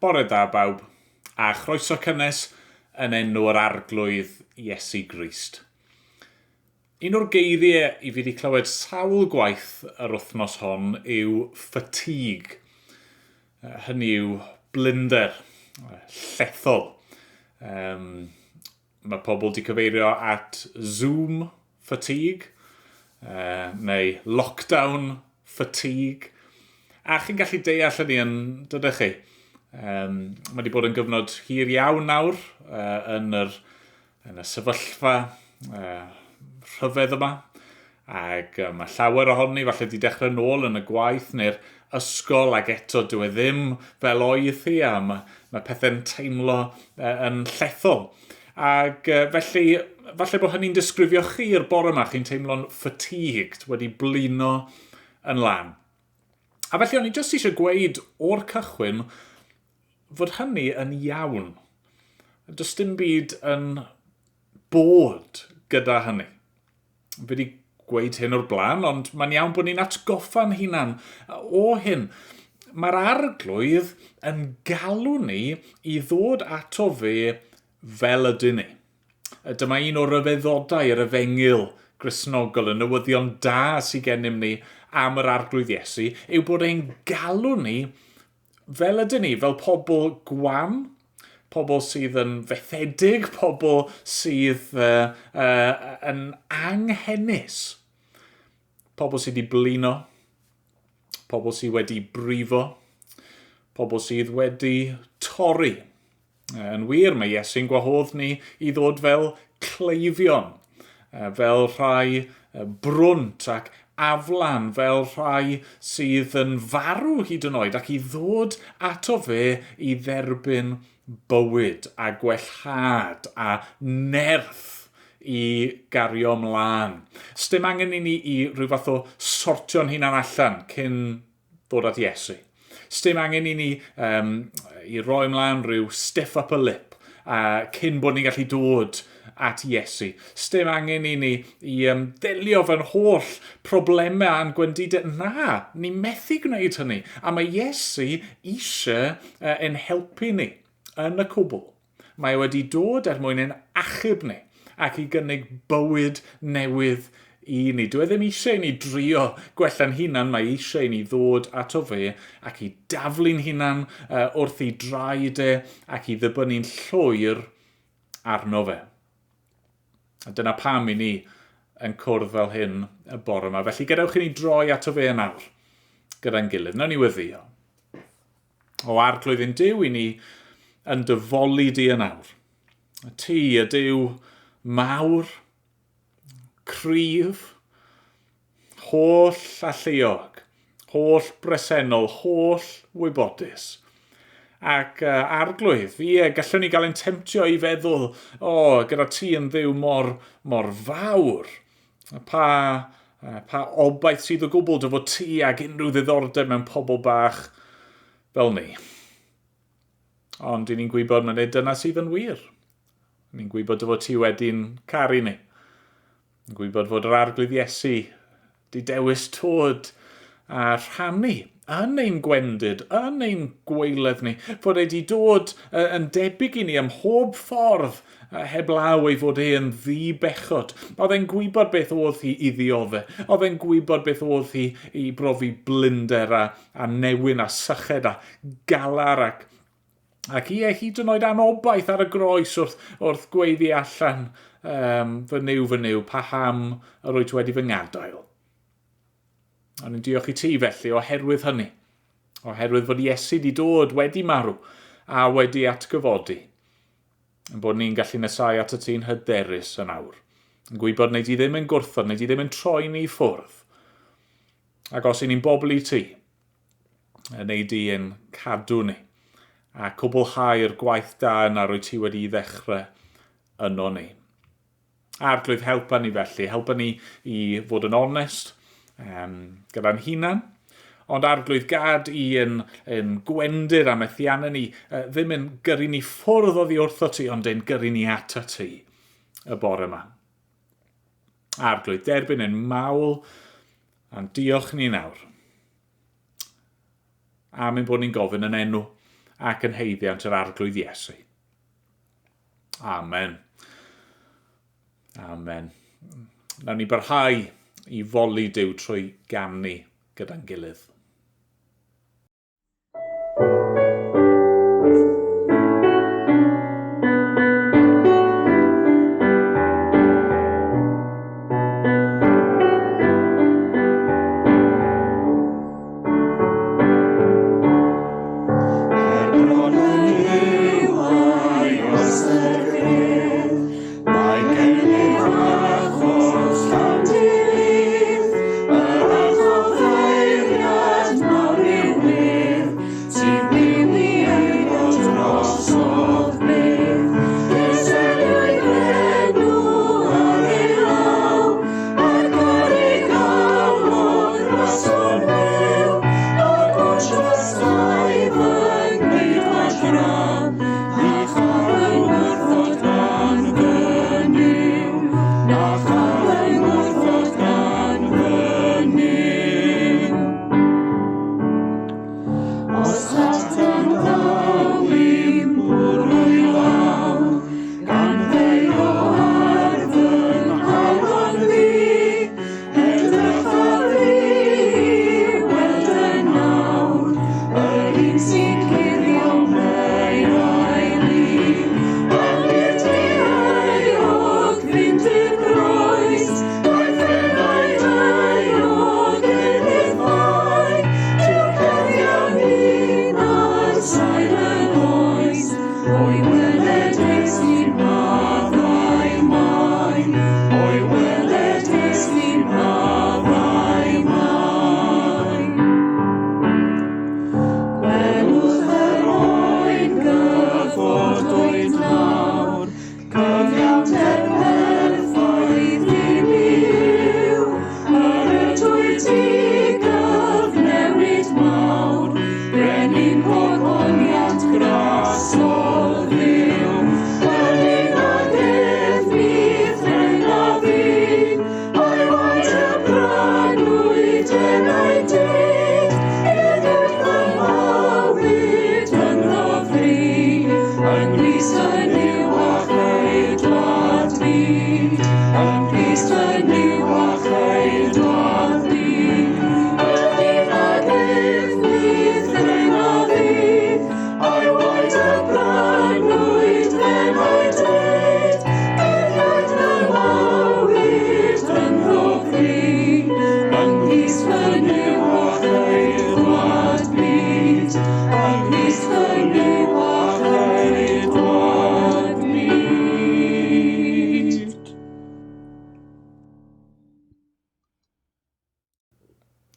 Bore da bawb, a chroeso cynnes yn enw yr Arglwydd Iesu Grist. Un o'r geiriau i fi wedi clywed sawl gwaith yr wythnos hon yw fatigue. Hynny yw blinder, llethol. Um, mae pobl wedi cyfeirio at Zoom fatigue, neu lockdown fatigue. A chi'n gallu deall hynny yn dydych chi? Um, mae wedi bod yn gyfnod hir iawn nawr uh, yn, yr, yn y sefyllfa uh, rhyfedd yma. Ac uh, mae llawer ohoni falle wedi dechrau nôl yn y gwaith neu'r ysgol ac eto dyw e ddim fel oedd hi a mae, mae pethau'n teimlo uh, yn llethol. Ac uh, felly, falle bod hynny'n disgrifio chi'r bore yma, chi'n teimlo'n fatigued, wedi blino yn lan. A felly o'n i jyst eisiau gweud o'r cychwyn fod hynny yn iawn. Does dim byd yn bod gyda hynny. Fi wedi gweud hyn o'r blaen, ond mae'n iawn bod ni'n atgoffa'n hunan o hyn. Mae'r arglwydd yn galw ni i ddod ato fe fel ydyn ni. Dyma un o ryfeddodau yr efengyl Gristnogol, y newyddion da sydd gennym ni am yr arglwydd Iesu, yw bod e'n galw ni fel ydyn ni, fel pobl gwan, pobl sydd yn fethedig, pobl sydd uh, uh, yn anghenus, pobl sydd wedi blino, pobl sydd wedi brifo, pobl sydd wedi torri. Yn wir, mae Iesu'n gwahodd ni i ddod fel cleifion, fel rhai brwnt ac aflan, fel rhai sydd yn farw hyd yn oed, ac i ddod ato fe i dderbyn bywyd a gwellhad a nerth i gario mlaen. Sdim angen i ni i rhyw fath o sortio'n hunan allan cyn ddod at Iesu. Sdim angen i ni um, i roi ymlaen rhyw stiff upper lip uh, cyn bod ni'n gallu dod at Iesu. Sdim angen i ni i um, delio fe'n holl problemau a'n gwendidau. Na, ni methu gwneud hynny. A mae Iesu eisiau uh, ein helpu ni yn y cwbl. Mae e wedi dod er mwyn ein achub ni ac i gynnig bywyd newydd i ni. Dyw e ddim eisiau i ni drio gwella'n hunan, mae eisiau i ni ddod ato fe ac i daflu'n hunan uh, wrth i draed e ac i ddibynnu'n llwyr arno fe. A dyna pam i ni yn cwrdd fel hyn y bore yma. Felly gadewch i ni droi ato fe yn awr gyda'n gilydd. Nawn ni weddio. O Arglwydd ein Duw i ni yn dyfoli di yn awr. Ti y Duw mawr, cryf, holl alluog, holl bresennol, holl wybodus. Ac uh, arglwydd, ie, gallwn ni gael ein temtio i feddwl, o, oh, gyda ti yn ddiw mor, mor fawr, Pa, pa obaith sydd o gwbl dy fod ti ag unrhyw ddiddordeb mewn pobl bach fel ni? Ond i ni'n gwybod mae nid dyna sydd yn wir. Ni'n gwybod dy fod ti wedi'n caru ni. Ni'n gwybod fod yr Arglwydd Iesu di dewis tod a rhannu yn ein gwendid, yn ein gwaeledd ni, fod e wedi dod yn debyg i ni ym mhob ffordd, heblaw ei fod e yn ddi-bechod. Oedd e'n gwybod beth oedd hi i ddiodde. Oedd e'n gwybod beth oedd hi i brofi blinder a, a newyn a syched a galar ac Ac ie, hyd yn oed anobaith ar y groes wrth, wrth gweiddi allan, um, fy Nuw, fy Nuw, paham yr wyt wedi fy ngadael? O'n i'n diolch i ti felly oherwydd hynny. Oherwydd fod Iesu wedi dod wedi marw a wedi atgyfodi. Yn bod ni'n gallu nesau at y ti'n hyderus yn awr. Yn gwybod neu di ddim yn gwrthod, neu di ddim yn troi ni ffwrdd. Ac os i ni'n bobl i ti, yn ei di yn cadw ni a cwblhau'r gwaith da yna rwy ti wedi ddechrau yno ni. Arglwydd, helpa ni felly. Helpa ni i fod yn onest um, gyda'n hunan. Ond arglwydd, gad i yn, yn gwendid a methiannau ni uh, ddim yn gyrru ni ffwrdd oddi wrtho ti, ond yn gyrru ni ato ti y bore yma. Arglwydd, derbyn ein mawl a'n diolch ni nawr. Am ein bod ni'n gofyn yn enw ac yn haeddiant yr Arglwydd Iesu. Amen. Amen. Nawn ni barhau i foli Duw trwy ganu gyda'n gilydd.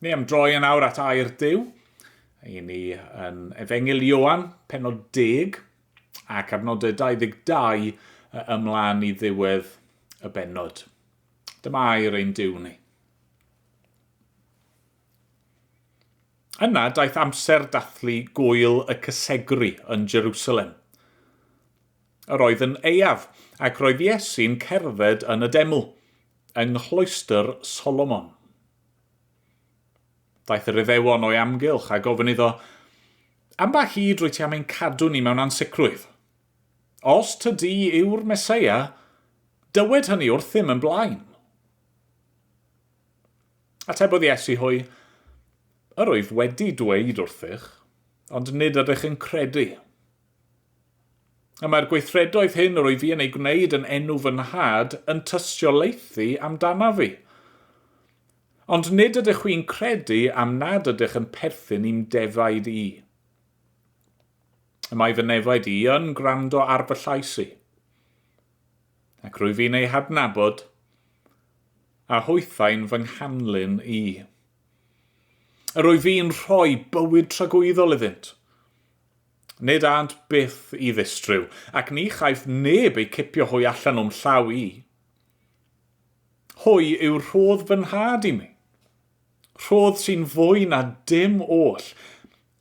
Ni am droi yn awr at air Duw. I ni yn Efengyl Ioan, penod 10, ac adnodau 22 ymlaen i ddiwedd y bennod. Dyma air ein Duw ni. Yna daeth amser dathlu gwyl y cysegru yn Jerusalem. Yr oedd yn aeaf, ac roedd Iesu'n cerdded yn y deml, yng nghloestr Solomon. Daeth yr Iddewon o'i amgylch a gofyn iddo, Am ba hyd rwyt ti am ein cadw ni mewn ansicrwydd? Os tydi yw'r Meseia, dywed hynny wrthym yn blaen. Atebodd Iesu hwy, Yr wyf wedi dweud wrthych, ond nid ydych yn credu. Y mae'r gweithredoedd hyn yr wyf fi yn eu gwneud yn enw fy nhad yn tystiolaethu amdanaf fi. Ond nid ydych chwi'n credu am nad ydych yn perthyn i'm defaid i. Y mae fy nefaid i yn gwrando ar fy llais i. Ac rwyf fi'n eu hadnabod, a hwythau'n fy nghanlyn i. Yr wyf fi'n rhoi bywyd tragwyddol iddynt. Nid ânt byth i ddistryw, ac ni chaiff neb eu cipio hwy allan o'm llaw i. Hwy yw rhodd fy nhad i mi. Rhodd sy'n fwy na dim oll,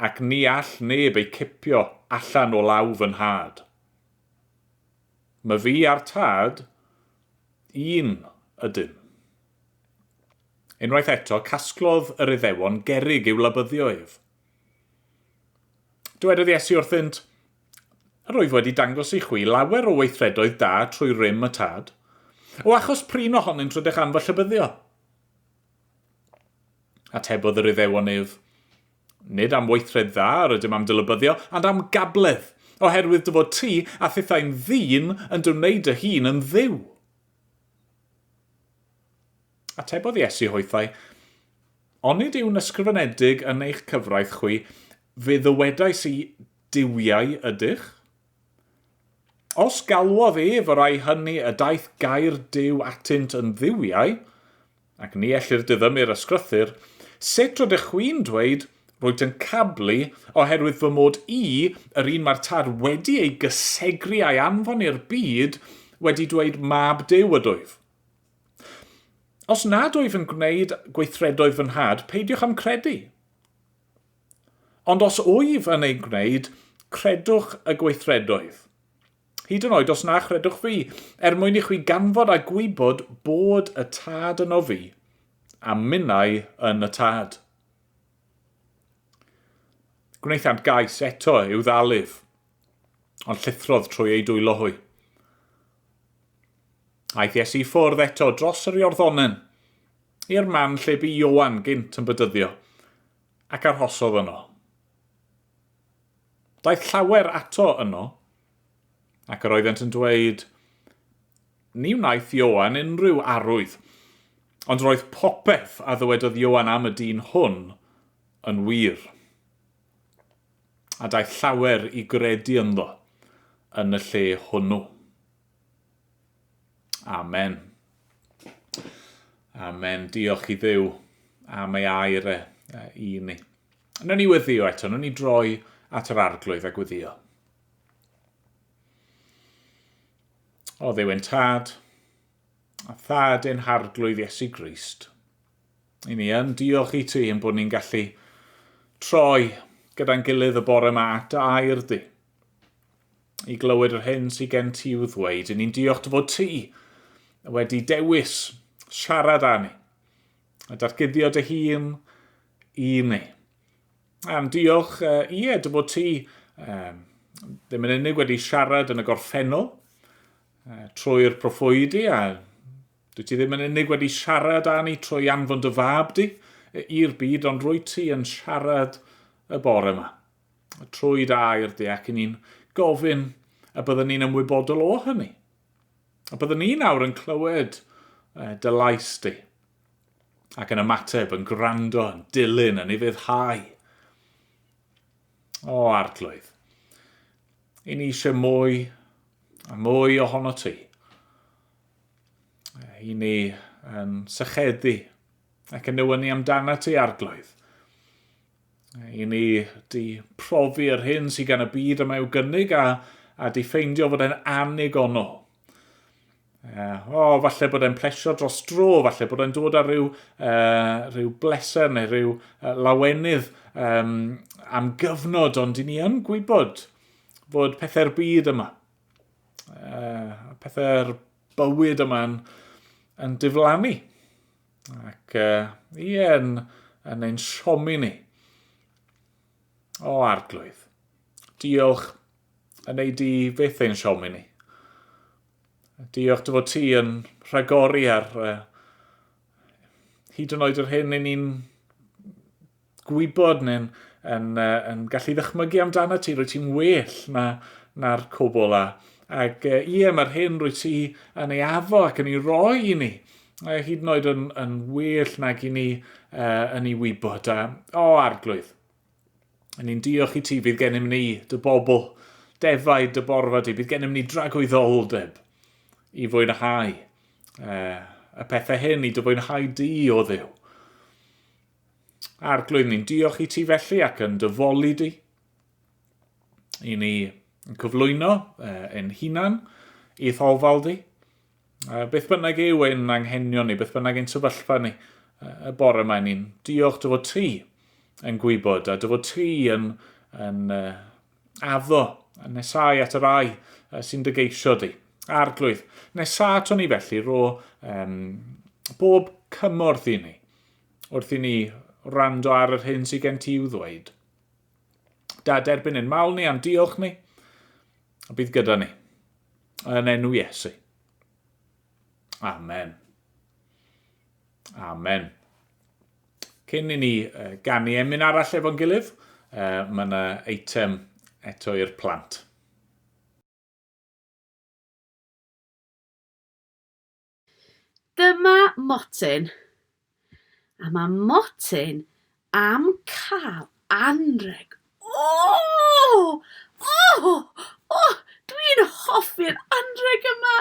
ac ni all neb eu cipio allan o law fy nhad. Myfi a'r tad, un ydym. Unwaith eto, casglodd yr Iddewon gerrig i'w labyddio ef. Dywedodd Iesu wrthynt, Yr wyf wedi dangos i chwi lawer o weithredoedd da trwy rym y Tad. O achos prin ohonynt rydych am fy llybyddio? Atebodd yr Iddewon ef, Nid am weithred dda yr ydym am dy lybyddio, ond am gabledd, oherwydd dy fod ti a thithau'n ddyn yn dy wneud dy hun yn Dduw. Atebodd Iesu hwythau, Onid yw'n ysgrifenedig yn eich cyfraith chwi, Fe ddywedais i, duwiau ydych? Os galwodd ef y rhai hynny y daeth gair Duw atynt yn dduwiau, ac ni ellir diddymu'r ysgrythur, sut rydych chwi'n dweud, Rwyt yn cablu, oherwydd fy mod i, yr un mae'r Tad wedi ei gysegru a'i anfon i'r byd, wedi dweud Mab Duw ydwyf? Os nad wyf yn gwneud gweithredoedd fy nhad, peidiwch â'm credu. Ond os wyf yn eu gwneud, credwch y gweithredoedd. Hyd yn oed os na chredwch fi, er mwyn i chwi ganfod a gwybod bod y Tad yno fi, a minnau yn y Tad. Gwnaethant gais eto i'w ddalif, ond llithrodd trwy eu dwylo hwy. Aeth Iesu i ffwrdd eto dros yr Iorddonen, i'r man lle bu Ioan gynt yn bydyddio, ac arhosodd yno. Daeth llawer ato yno, ac yr oeddent yn dweud, Ni wnaeth Ioan unrhyw arwydd, ond roedd popeth a ddywedodd Ioan am y dyn hwn yn wir. A daeth llawer i gredu ynddo yn y lle hwnnw. Amen. Amen. Diolch i Dduw am ei air e i ni. Wnawn ni weddio eto, wnawn ni droi at yr arglwydd a gweddio. O Dduw ein tad, a thad ein harglwydd Iesu Grist, i ni yn diolch i ti yn bod ni'n gallu troi gyda'n gilydd y bore yma at dy air di. i glywed yr hyn sydd gen ti i'w ddweud. Yn ni'n diolch dy fod ti wedi dewis siarad â ni a datguddio dy hun i ni. A'n diolch, ie, dy fod ti um, ddim yn unig wedi siarad yn y gorffennol trwy'r proffwydi a dwi ti ddim yn unig wedi siarad â ni trwy anfon dy fab di i'r byd, ond rwy ti yn siarad y bore yma. trwy dy air di ac i ni'n gofyn y byddwn ni'n ymwybodol o hynny. A byddwn ni nawr yn clywed dy lais di ac yn ymateb, yn gwrando, yn dilyn, yn ufuddhau. O, arglwydd, i ni eisiau mwy a mwy ohono ti. I ni yn sychedu ac yn newynu amdano ti, arglwydd. I ni di profi yr hyn sydd gan y byd yma i'w gynnig a, a di ffeindio fod e'n annigonol. O, falle bod e'n plesio dros dro, falle bod e'n dod â rhyw, rhyw bleser neu rhyw lawenydd um, am gyfnod, ond i ni yn gwybod fod pethau'r byd yma, pethau'r bywyd yma'n yn diflannu. Ac uh, ie, yn, yn ein siomi ni. O, arglwydd, diolch yn ei di fyth ein siomi ni. Diolch dy fod ti yn rhagori ar uh, hyd yn oed yr hyn i ni'n gwybod neu'n yn, uh, yn gallu ddychmygu amdano ti, rwy ti'n well na, na'r cwbl a. Ac uh, ie, mae'r hyn rwy ti yn ei addo ac yn ei roi i ni, hyd yn oed yn, yn well nag i ni uh, yn ei wybod. A, o, arglwydd, yn ni'n diolch i ti bydd gennym ni, dy bobl, defaid dy borfa di, bydd gennym ni dragwyddoldeb i fwynhau uh, y pethau hyn, i dy fwynhau di o Dduw. Arglwydd, ni'n diolch i ti felly ac yn dyfoli di. I ni yn cyflwyno ein hunan i'th ofal di. Beth bynnag yw ein anghenion ni, beth bynnag ein sefyllfa ni, y bore yma ni'n diolch dy fod ti yn gwybod a dy fod ti yn, yn addo yn nesau at y rai sy'n dy geisio di. Arglwydd, nesau ato ni felly, ro um, bob cymorth i ni wrth i ni wrando ar yr hyn sydd gen ti i'w ddweud. Da derbyn ein mawl ni a'n diolch ni, a bydd gyda ni. Yn enw Iesu. Amen. Amen. Cyn i ni ganu emyn arall efo'n gilydd, mae yna eitem eto i'r plant. Dyma Motyn. A mae Motyn am cael anrheg. O! O! O! Dwi'n hoffi'r anrheg yma.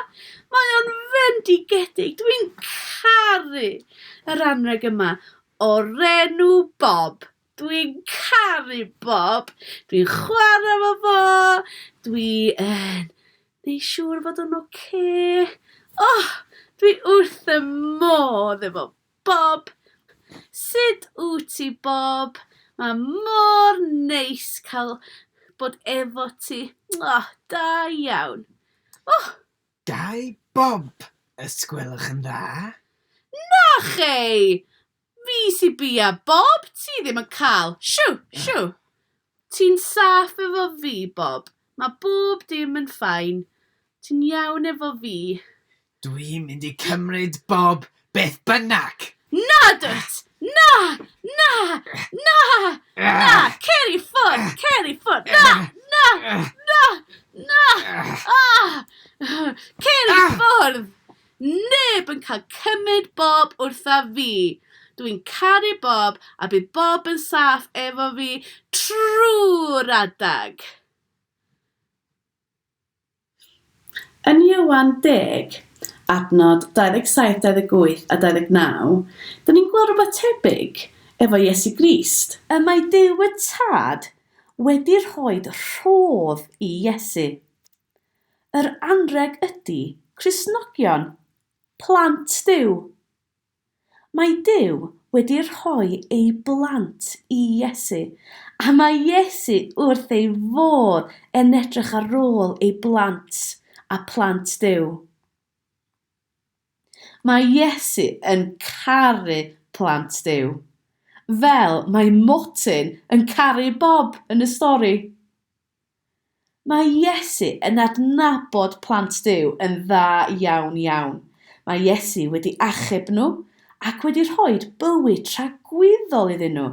Mae o'n fendigedig. Dwi'n caru yr anrheg yma o'r enw Bob. Dwi'n caru Bob. Dwi'n chwarae efo fo. Dwi yn neud siŵr fod o'n ocê. Oh, dwi wrth y modd efo Bob. Sut wyt ti, Bob? Mae mor neis cael bod efo ti. Oh, da iawn. Oh! Gai Bob, os gwelwch yn dda? Na chei! Fi sy bia Bob, ti ddim yn cael. Shw, shw. Ti'n saff efo fi, Bob. Mae bob dim yn fine. Ti'n iawn efo fi. Dwi'n mynd i cymryd Bob beth bynnag! Na dwyt! Na! Na! Na! Na! Cer i ffwrdd! Cer i ffwrdd! Na! Na! Na! Na! Ah! Cer i ffwrdd! Neb yn cael cymryd Bob wrtha fi. Dwi'n caru Bob a bydd Bob yn saff efo fi trwy'r adag. Yn Ioan 10, adnod 27, 28 a 29, dyn ni'n gweld rhywbeth tebyg efo Iesu Grist. Y mae Duw y Tad wedi rhoi rhodd i Iesu. Yr anrheg ydy Cristnogion, plant Duw. Mae Duw wedi rhoi ei blant i Iesu, a mae Iesu wrth ei fodd yn edrych ar ôl ei blant a plant Duw. Mae Iesu yn caru plant Duw, fel mae Morton yn caru Bob yn y stori. Mae Iesu yn adnabod plant Duw yn dda iawn iawn. Mae Iesu wedi achub nhw ac wedi rhoi bywyd tragwyddol iddyn nhw,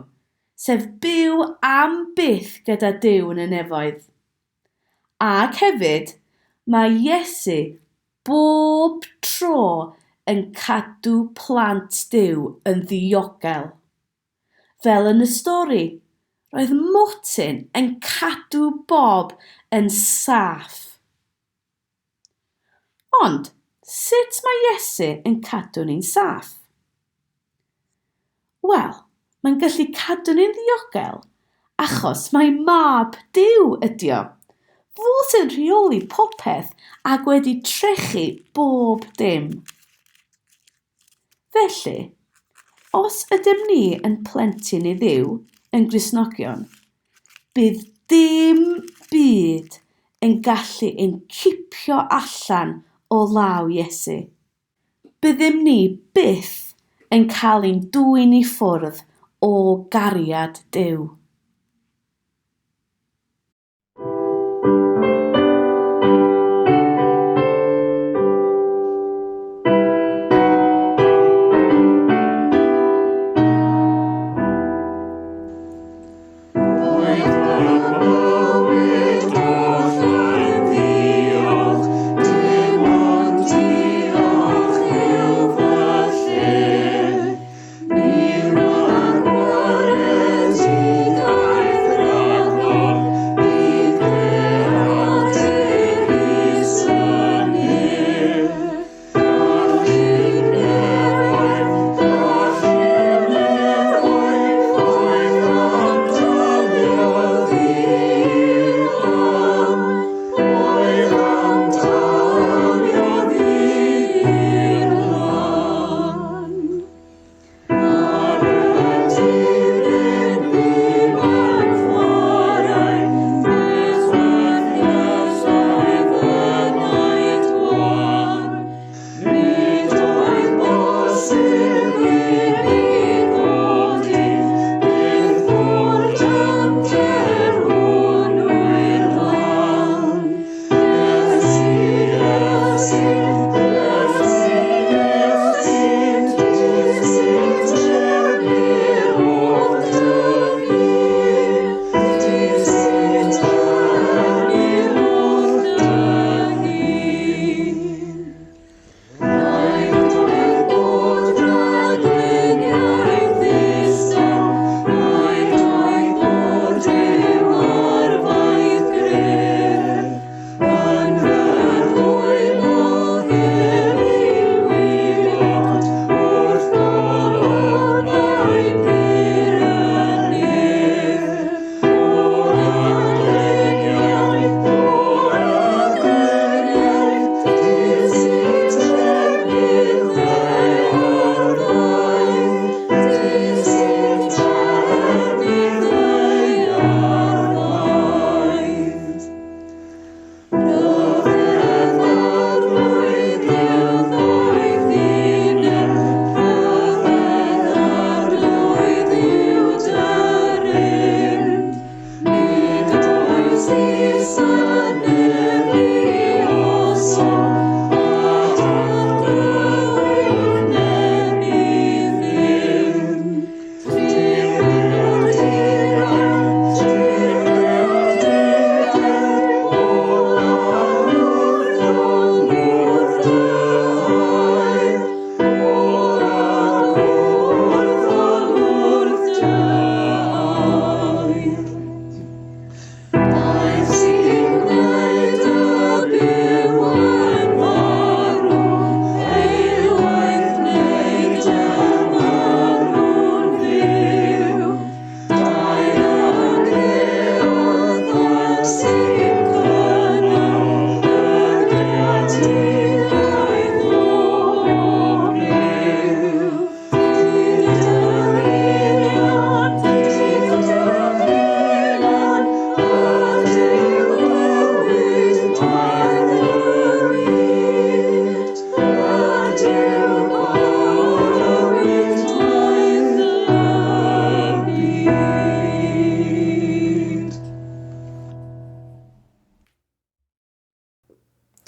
sef byw am byth gyda Duw yn y nefoedd. Ac hefyd, mae Iesu bob tro yn cadw plant Duw yn ddiogel. Fel yn y stori, roedd Morton yn cadw Bob yn saff. Ond, sut mae Iesu yn cadw ni'n saff? Wel, mae'n gallu cadw ni'n ddiogel achos mae mab Duw ydi o. Fo sy'n rheoli popeth ac wedi trechu bob dim. Felly, os ydym ni yn plentyn i Dduw, yn Gristnogion, bydd dim byd yn gallu ein cipio allan o law Iesu. Byddem ni byth yn cael ein dwyn i ffwrdd o gariad Duw.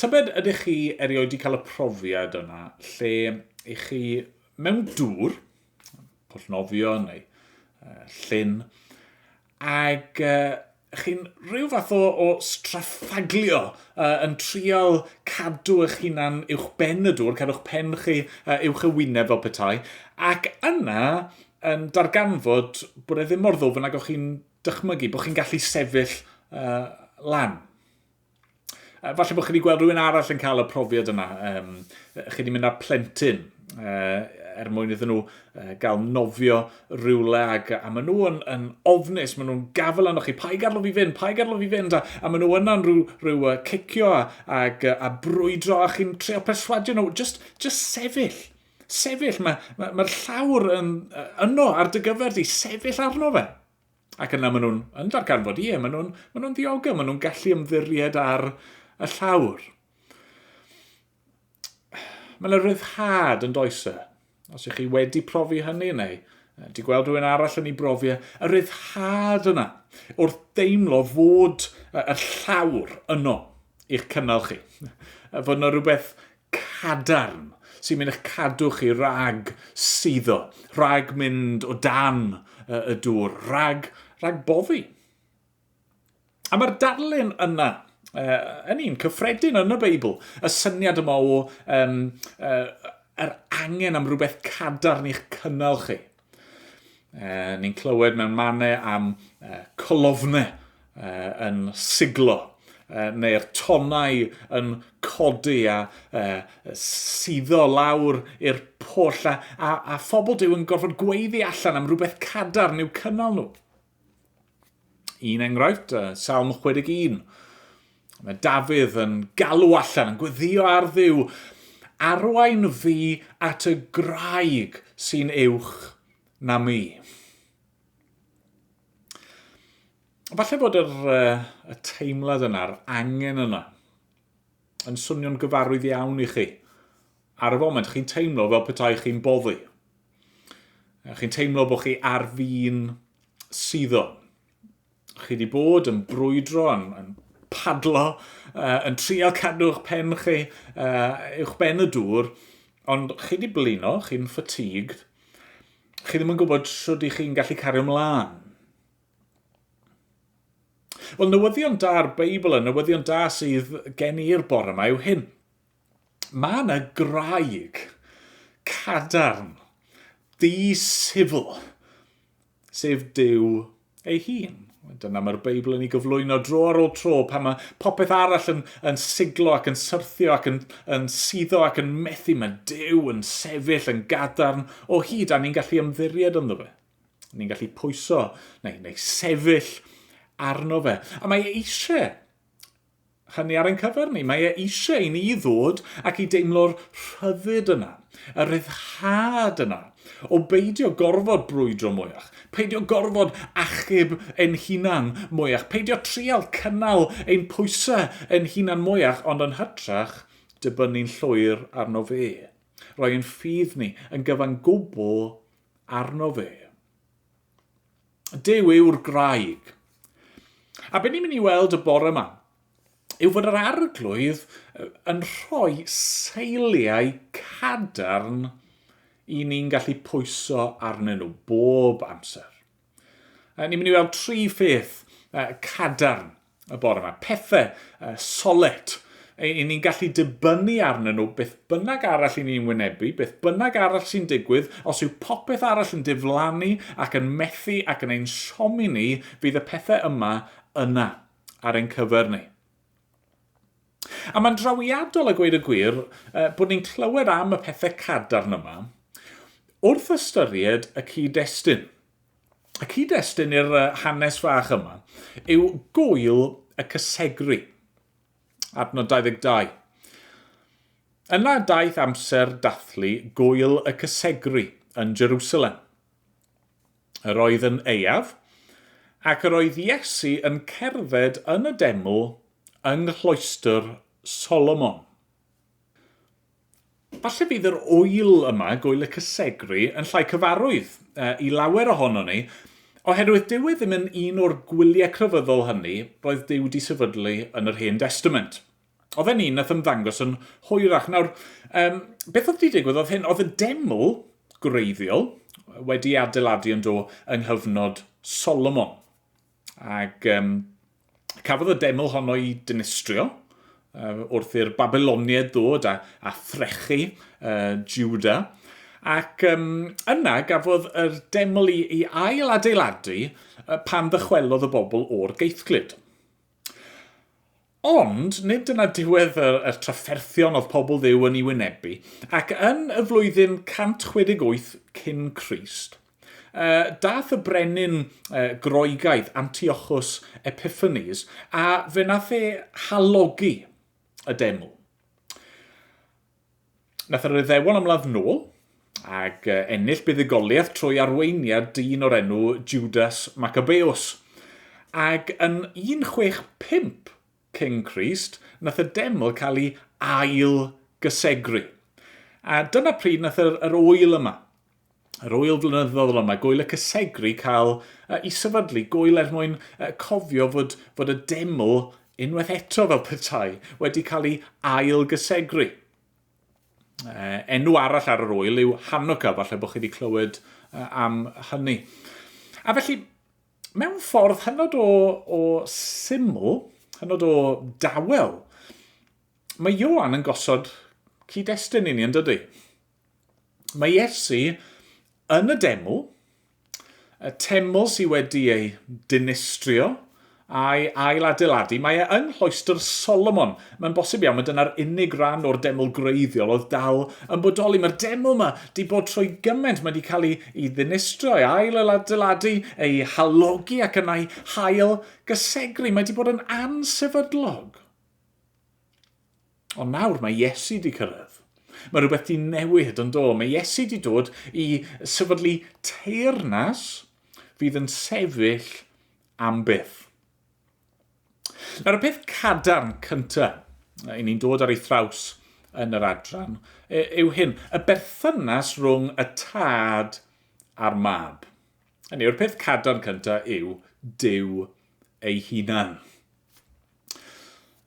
Tybed ydych chi erioed wedi cael y profiad yna lle i chi mewn dŵr, pwll nofio neu llyn, ag chi'n rhyw fath o, o straffaglio uh, yn trial cadw eich hunan uwch ben y dŵr, cadw'ch pen chi uh, uwch y wyneb fel petai, ac yna yn darganfod bod e ddim mor ddwfn ag o'ch chi'n dychmygu, bod chi'n gallu sefyll uh, lan. Falle bod chi wedi gweld rhywun arall yn cael y profiad yna. Um, chi wedi mynd â plentyn uh, er mwyn iddyn nhw uh, gael nofio rhywle ac, a maen nhw yn, yn ofnus, maen nhw'n gafel arnoch chi, pa'i gadw fi fynd, pa'i gadw fi fynd, a, a maen nhw yna'n rhyw, rhyw uh, cicio a, ag, a brwydro a chi'n trio perswadio nhw, just, just sefyll. Sefyll, mae'r ma, ma, ma llawr yn, yno ar dy gyfer di, sefyll arno fe. Ac yna maen nhw'n yn darganfod, ie, maen nhw'n maen nhw ddiogel, maen nhw'n gallu ymddiried ar y llawr. Mae yna ryddhad yn does e. Os ych chi wedi profi hynny neu di gweld rhywun arall yn ei brofi, e, y ryddhad yna wrth deimlo fod y llawr yno i'ch cynnal chi. Fod yna rhywbeth cadarn sy'n mynd i'ch cadw chi rhag suddo, rhag mynd o dan y dŵr, rhag, rhag boddi. A mae'r darlun yna uh, yn un cyffredin yn y Beibl, y syniad yma o um, uh, yr angen am rhywbeth cadarn i'ch cynnal chi. Uh, ni'n clywed mewn mannau am uh, colofnau uh, yn siglo, uh, neu'r tonnau yn codi a uh, suddo lawr i'r pwll, a, a, a phobl Duw yn gorfod gweiddi allan am rhywbeth cadarn i'w cynnal nhw. Un enghraifft, uh, Salm 61. Mae Dafydd yn galw allan, yn gweddio ar Dduw, arwain fi at y graig sy'n uwch na mi. Falle bod yr, uh, y teimlad yna'r angen yna, yn swnio'n gyfarwydd iawn i chi. Ar y foment, chi'n teimlo fel petai chi'n boddi. Chi'n teimlo bod chi ar fin suddo. Chi wedi bod yn brwydro, yn, yn padlo, uh, yn trial cadw'ch pen chi uh, uwch ben y dŵr, ond chi wedi blino, chi'n fatigued, chi ddim yn gwybod sut i chi'n gallu cario ymlaen. Wel, newyddion da'r Beibl, y newyddion da sydd gen i'r bore yma yw hyn. Mae yna graig cadarn, di-sifl, sef Duw ei hun. Dyna mae'r Beibl yn ei gyflwyno dro ar ôl tro pan mae popeth arall yn, yn siglo ac yn syrthio ac yn, yn suddo ac yn methu. Mae Duw yn sefyll yn gadarn o hyd a ni'n gallu ymddiried ynddo fe. Ni'n gallu pwyso neu, neu sefyll arno fe. A mae e eisiau hynny ar ein cyfer ni. Mae e eisiau i ni ddod ac i deimlo'r rhyddid yna, y rhyddhad yna, o beidio gorfod brwydro mwyach, peidio gorfod achub ein hunan mwyach, peidio trial cynnal ein pwysau ein hunan mwyach, ond yn hytrach dibynnu'n llwyr arno fe. Rhoi ein ffydd ni yn gyfan gwbl arno fe. Duw yw'r graig. A be ni'n mynd i weld y bore yma yw fod yr arglwydd yn rhoi seiliau cadarn i ni'n gallu pwyso arnyn nhw bob amser. Ni'n mynd i weld tri pheth cadarn y bore yma. Pethau solet. I ni'n gallu dibynnu arnyn nhw beth bynnag arall i ni'n wynebu, beth bynnag arall sy'n digwydd, os yw popeth arall yn diflannu ac yn methu ac yn ein siomi ni, fydd y pethau yma yna ar ein cyfer ni. A mae'n drawiadol a gweud y gwir bod ni'n clywed am y pethau cadarn yma wrth ystyried y cyd-destun. Y cyd-destun i'r hanes fach yma yw gwyl y cysegru, adnod 22. Yna daeth amser dathlu gwyl y cysegru yn Jerusalem. Yr oedd yn aeaf, ac yr oedd Iesu yn cerdded yn y deml yng nghloestr Solomon. Falle fydd yr ŵyl yma, Gŵyl y Cysegru, yn llai cyfarwydd i lawer ohonon ni, oherwydd dyw e ddim yn un o'r gwyliau crefyddol hynny roedd Duw 'di sefydlu yn yr Hen Destament. Oedd e'n un nath ymddangos yn hwyrach. Nawr, um, beth oedd 'di digwydd oedd hyn, oedd y deml gwreiddiol wedi adeiladu yn do yng nghyfnod Solomon. Ac um, cafodd y deml honno i dinistrio wrth i'r Babyloniaid ddod a, a threchu Juda. Ac um, yna gafodd yr deml i, i ail adeiladu pan ddychwelodd y bobl o'r geithglyd. Ond nid dyna diwedd y, y trafferthion oedd pobl Dduw yn ei wynebu, ac yn y flwyddyn 168 cyn Crist, uh, dath y brenin uh, Groegaidd Antiochus Epiphanes a fe nath e halogi y deml. Nath yr Iddewon ymladd nôl ac ennill buddugoliaeth trwy arweiniad dyn o'r enw Judas Maccabeus. Ac yn 165 cyn Crist, nath y deml cael ei ail gysegru. A dyna pryd nath yr, yr oel yma, yr oel flynyddol yma, gwyl y cysegru, cael ei sefydlu, gwyl er mwyn cofio fod, fod y deml unwaith eto fel petai wedi cael ei ail gysegru. Enw arall ar yr oel yw Hanukkah, falle bod chi wedi clywed am hynny. A felly, mewn ffordd hynod o, o syml, hynod o dawel, mae Ioan yn gosod cyd-destun i ni, yn dydy? Mae Iesu yn y deml, y teml sydd wedi ei dinistrio a'i ailadeiladu, mae e yng nghloestr Solomon. Mae'n bosib iawn, mae dyna'r unig ran o'r deml gwreiddiol oedd dal yn bodoli. Mae'r deml yma wedi bod trwy gymaint, mae wedi cael ei, ei ddinistrio, ei ailadeiladu, ei halogi ac yna ei hail gysegru. Mae wedi bod yn ansefydlog. Ond nawr mae Iesu wedi cyrraedd. Mae rhywbeth wedi newid yn do. Mae Iesu wedi dod i sefydlu teyrnas fydd yn sefyll am byth. Nawr y peth cadarn cyntaf i ni'n dod ar ei thraws yn yr adran yw hyn, y berthynas rhwng y tad a'r mab. Hynny yw'r peth cadarn cyntaf yw Duw ei hunan.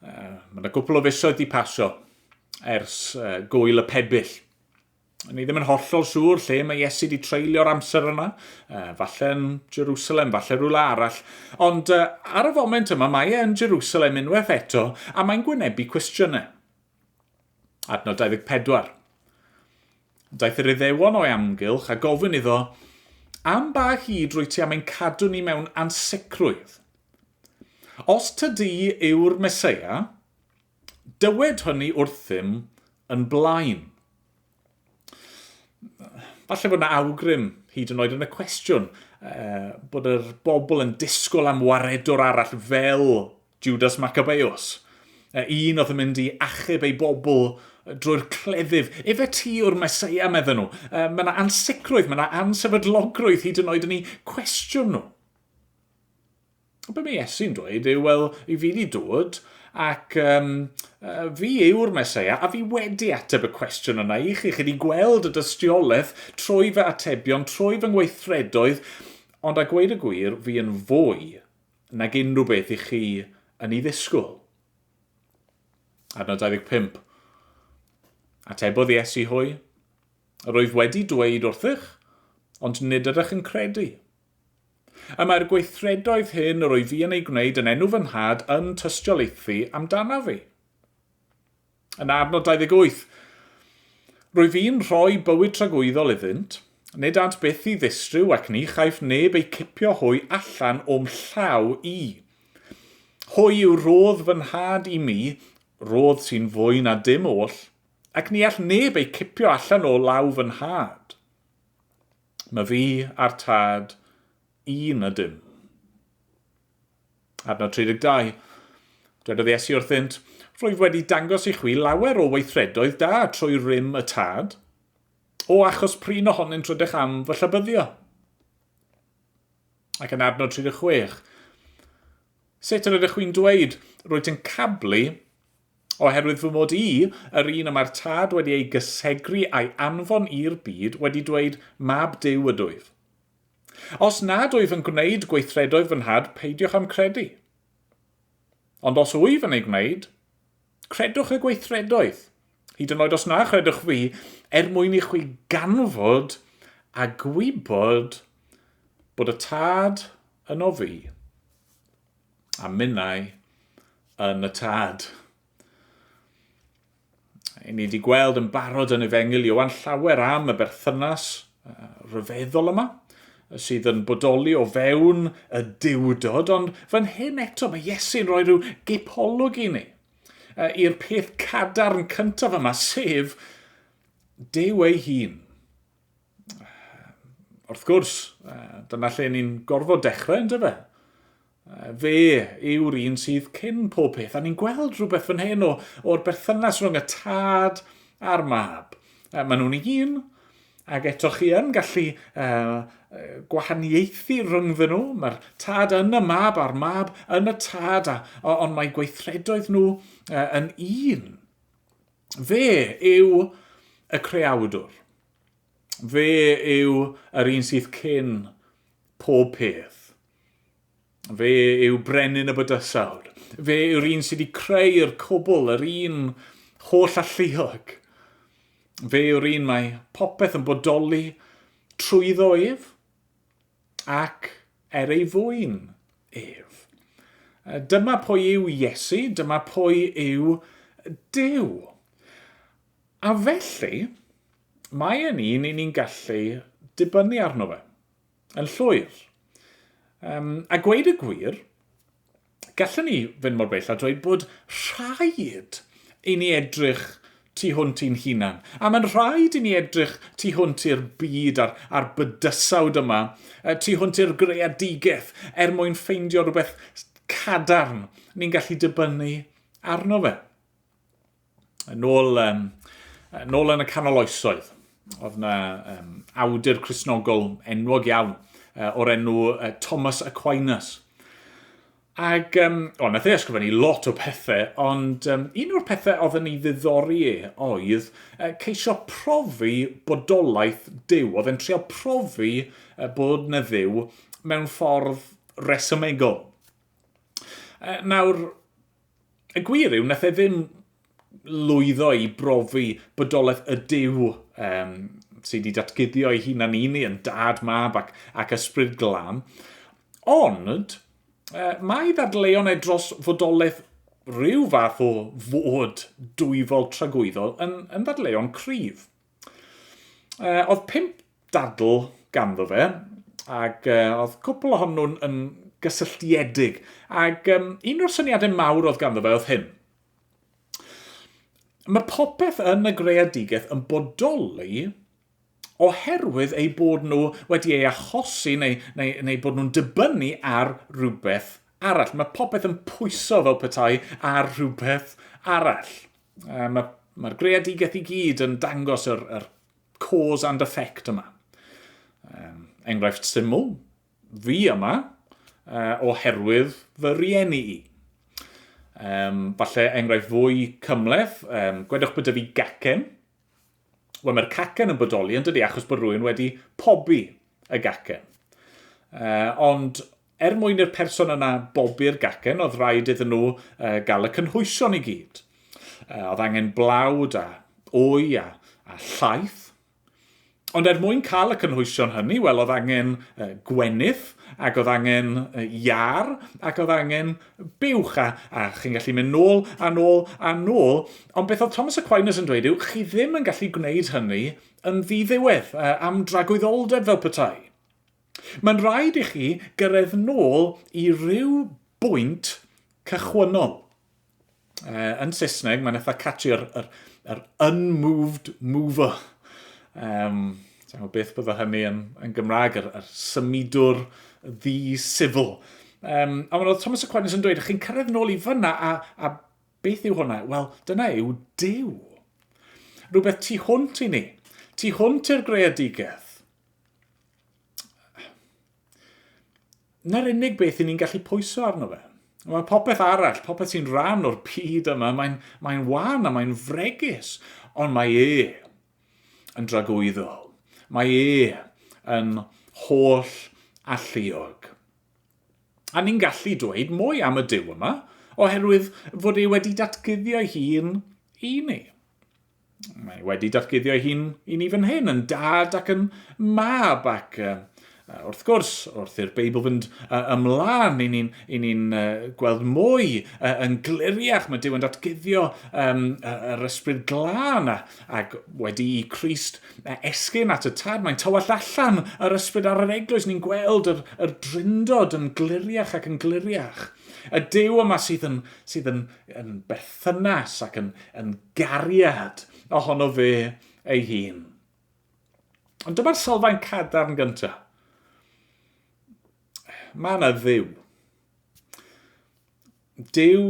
Uh, mae yna gwpl o fisoedd di pasio ers uh, gwyl y pebyll. Ni ddim yn hollol siŵr lle mae Iesu wedi treulio'r amser yna, uh, falle yn Jerusalem, falle rhywle arall. Ond uh, ar y foment yma, mae e yn Jerusalem unwaith eto, a mae'n gwynebu cwestiynau. Adnod 24. Daeth yr Iddewon o'i amgylch a gofyn iddo, Am ba hyd rwy ti am ein cadw ni mewn ansicrwydd? Os tydi yw'r Meseia, dywed hynny wrthym yn blaen. Falle bod yna awgrym, hyd yn oed yn y cwestiwn, eh, bod yr bobl yn disgwyl am waredwr arall fel Judas Maccabeus. Un oedd yn mynd i achub ei bobl drwy'r cleddyf. Efe ti yw'r Meseia, medden nhw. Mae yna ansicrwydd, mae yna ansefydlogrwydd hyd yn oed yn eu cwestiwn nhw. Ond be mae Iesu'n dweud yw, wel, i fi wedi dod ac um, fi yw'r Meseia a fi wedi ateb y cwestiwn yna i chi. Chi wedi gweld y dystiolaeth trwy fy atebion, trwy fy ngweithredoedd, ond a gweud y gwir, fi yn fwy nag unrhyw beth i chi yn ei ddisgwyl. Adnod 25. Atebodd Iesu hwy, Yr wyf wedi dweud wrthych, ond nid ydych yn credu. Y mae'r gweithredoedd hyn yr wyf fi yn eu gwneud yn enw fy Nhad yn tystiolaethu amdanaf fi. Yn adnod 28, Rwyf fi'n rhoi bywyd tragwyddol iddynt, nid ânt byth i ddistryw ac ni chaiff neb eu cipio hwy allan o'm llaw i. Hwy yw rhodd fy nhad i mi, rhodd sy'n fwy na dim oll, ac ni all neb eu cipio allan o law fy nhad. Mae fi a'r tad un ydym. Adnod 32. Dwedodd Iesu wrthynt, Rwyf wedi dangos i chwi lawer o weithredoedd da trwy rym y Tad. O achos prin ohonynt rydych am fy llabyddio. Ac yn adnod 36. Sut yr ydych chwi'n dweud, rwyt yn cablu, oherwydd fy mod i, yr un y mae'r Tad wedi ei gysegru a'i anfon i'r byd, wedi dweud, Mab Duw ydwyf. Os nad wyf yn gwneud gweithredoedd fy nhad, peidiwch â'm credu. Ond os wyf yn ei gwneud, credwch y gweithredoedd, hyd yn oed os na chredwch fi, er mwyn i chwi ganfod a gwybod bod y Tad yno fi, a minnau yn y Tad. I ni wedi gweld yn barod yn Efengyl Ioan llawer am y berthynas rhyfeddol yma sydd yn bodoli o fewn y duwdod, ond fan hyn eto mae Iesu'n rhoi rhyw gipolwg i ni i'r peth cadarn cyntaf yma, sef Duw ei hun. Wrth gwrs, dyna lle ni'n gorfod dechrau, yn dyfe? Fe yw'r un sydd cyn pob peth. A ni'n gweld rhywbeth fan hyn o, o'r berthynas rhwng y tad a'r mab. Maen nhw'n un, ac eto chi yn gallu uh, gwahaniaethu rhyngddyn nhw. Mae'r tad yn y mab a'r mab yn y tad, a, ond mae gweithredoedd nhw uh, yn un. Fe yw y creawdwr. Fe yw yr un sydd cyn pob peth. Fe yw brenin y bydysawd. Fe yw'r un sydd wedi creu'r cwbl, yr un holl alluog. Fe yw'r un mae popeth yn bodoli trwyddo ef ac er ei fwyn ef. Dyma pwy yw Iesu, dyma pwy yw Duw. A felly, mae e'n un i ni'n gallu dibynnu arno fe, yn llwyr. Um, a gweud y gwir, gallwn ni fynd mor bell a dweud bod rhaid i ni edrych tu hwnt i'n hunan. A mae'n rhaid i ni edrych tu hwnt i'r byd a'r, a'r bydysawd yma, tu hwnt i'r greadigaeth, er mwyn ffeindio rhywbeth cadarn ni'n gallu dibynnu arno fe. Yn ôl, um, yn ôl yn y canol oesoedd, oedd yna um, awdur Cristnogol enwog iawn uh, o'r enw uh, Thomas Aquinas. Ac, um, o, nath ei ysgrifennu lot o pethau, ond um, un o'r pethau oedd yn ei ddiddori e oedd uh, ceisio profi bodolaeth Duw. Oedd e'n trio profi uh, bod na Dduw mewn ffordd resymegol. Uh, nawr, Y gwir yw, nath e ddim lwyddo i brofi bodolaeth y Duw um, sydd wedi datguddio ei hunan i ni yn dad, mab ac, ac ysbryd glân. Ond, uh, mae ddadleuon e dros fodolaeth rhyw fath o fod dwyfol tragwyddol yn, yn ddadleuon cryf. Oedd pump dadl ganddo fe, ac uh, oedd cwpl ohonyn nhw'n yn gysylltiedig. Ac um, un o'r syniadau mawr oedd ganddo fe oedd hyn. Mae popeth yn y greadigaeth yn bodoli oherwydd eu bod nhw wedi ei achosi neu, neu, neu bod nhw'n dibynnu ar rhywbeth arall. Mae popeth yn pwyso fel petai ar rhywbeth arall. Mae'r mae greadigaeth i gyd yn dangos yr, yr cause and effect yma. Um, enghraifft syml, fi yma uh, oherwydd fy rieni i. Um, falle enghraifft fwy cymhleth, um, gwedwch bod fi gacen. Wel, mae'r cacen yn bodoli yn dydy achos bod rhywun wedi pobi y gacen. Uh, ond er mwyn i'r person yna bobi'r gacen, oedd rhaid iddyn nhw gael y cynhwysion i gyd. Oedd angen blawd a wy a, a llaeth. Ond er mwyn cael y cynhwysion hynny, wel, oedd angen gwenith, ac oedd angen iâr, ac oedd angen buwch, a, a chi'n gallu mynd nôl a nôl a nôl. Ond beth oedd Thomas Aquinas yn dweud yw, chi ddim yn gallu gwneud hynny yn ddiddiwedd, am dragwyddoldeb fel petai. Mae'n rhaid i chi gyrraedd nôl i ryw bwynt cychwynnol. Yn Saesneg, mae'n eitha catchy, yr, yr, yr unmoved mover. Um, Sa'n gwybod beth bydde hynny yn, yn Gymraeg, yr, yr symudwr ddi-sifl. Um, a oedd Thomas Aquinas yn dweud, chi'n cyrraedd nôl i fyna, a, a beth yw hwnna? Wel, dyna yw Duw. Rhywbeth tu hwnt i ni. Tu hwnt i'r greadigaeth. Na'r unig beth i ni'n gallu pwyso arno fe. Mae popeth arall, popeth sy'n rhan o'r byd yma, mae'n mae wan a mae'n fregus, ond mae e yn dragwyddol. Mae e yn holl alluog. A ni'n gallu dweud mwy am y Duw yma, oherwydd fod e wedi datguddio'i hun i ni. Mae wedi datguddio ei hun i ni fan hyn, yn dad ac yn mab, ac uh, wrth gwrs, wrth i'r Beibl fynd uh, ymlaen, i ni'n ni, ni uh, gweld mwy uh, yn gliriach, mae Duw yn datguddio um, yr ysbryd glân, a, ac wedi i Crist esgyn at y tad, mae'n tywallt allan yr ysbryd ar yr eglwys, ni'n gweld yr, yr drindod yn gliriach ac yn gliriach. Y Duw yma sydd yn, sydd yn, yn berthynas ac yn, yn gariad ohono fe ei hun. Ond dyma'r sylfaen cadarn gyntaf. Mae yna Dduw. Duw